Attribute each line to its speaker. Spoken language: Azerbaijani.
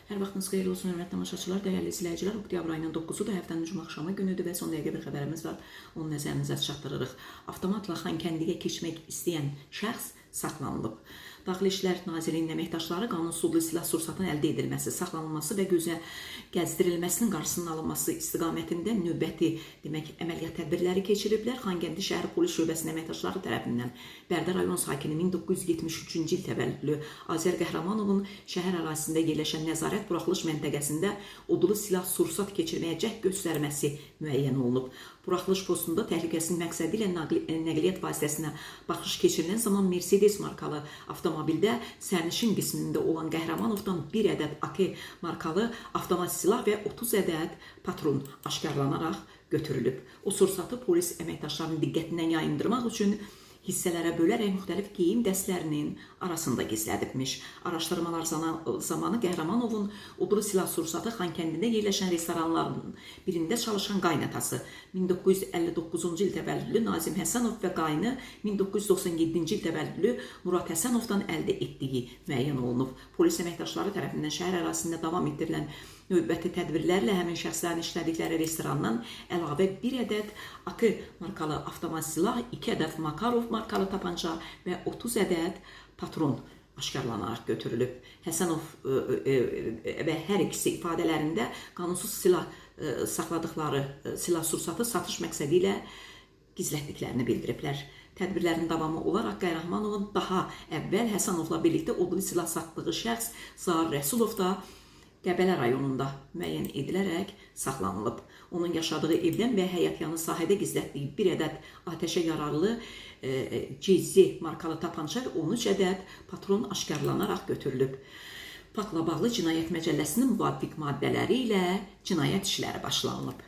Speaker 1: Hər vaxtınız xeyirli olsun, hörmətli tamaşaçılar, dəyərli izləyicilər. Oktyabr ayının 9-udur, həftənin cümə axşamı günüdür və son dəqiqə bir xəbərimiz var. Onu nəzərinizə çatdırırıq. Avtomatla Xankəndiyə keçmək istəyən şəxs saxlanılıb. Daxili İşlər Nazirliyinin əməkdaşları qanunsuz silah-sursatın əldə edilməsi, saxlanılması və gözə gəzdirilməsinin qarşısının alınması istiqamətində növbəti, demək, əməliyyat tədbirləri keçiriblər. Xankəndi şəhər polis şöbəsinin əməkdaşları tərəfindən Bərdə rayon sakini 1973-cü il təvəllüdlü Azər Qəhrəmanovun şəhər ərazisində yerləşən nəzarət buraxılış məntəqəsində odlu silah-sursat keçirməyə cəhd göstərməsi müəyyən olunub. Buraxılış postunda təhlükəsizlik məqsədi ilə nəqliyyat vasitəsinə baxış keçirilən zaman Mercedes markalı avtomobildə sərnişin qismində olan Qəhrəmanovdan bir ədəd AK markalı avtomat silah və 30 ədəd patron aşkarlanaraq götürülüb. O sursatı polis əməkdaşlarının diqqətindən yayındırmaq üçün hissələrə bölərək müxtəlif geyim dəstlərinin arasında gizlədibmiş. Araşdırmalar zamanı Qəhrəmanovun odlu silah-sursatı Xankəndində yerləşən restoranların birində çalışan qaynatası 1959-cu il təvəllüdlü Nazim Həsənov və qaynı 1997-ci il təvəllüdlü Murad Həsənovdan əldə etdiyi müəyyən olunub. Polis əməkdaşları tərəfindən şəhər ərazisində davam etdirilən növbəti tədbirlərlə həmin şəxslərin işlədikləri restorandan əlavə bir ədəd AK markalı avtomat silah, 2 ədəd Makarov markalı tapança və 30 ədəd patron aşkarlanaraq götürülüb. Həsənov və hər ikisi ifadələrində qanunsuz silah saxladıqları silah-sursatı satış məqsədi ilə gizlətdiklərini bildiriblər. Tədbirlərin davamı olaraq Qəhrəmanovun daha əvvəl Həsənovla birlikdə odlu silah satdığı şəxs Zaur Rəsulov da Qəbələ rayonunda müəyyən edilərək saxlanılıb. Onun yaşadığı evdən və həyətyanı sahədə gizlətdiyi bir ədəd atəşə yararlı CZ markalı tapança və 13 ədəd patron aşkarlanaraq götürülüb. Faktla bağlı Cinayət Məcəlləsinin müvafiq maddələri ilə cinayət işləri başlanılıb.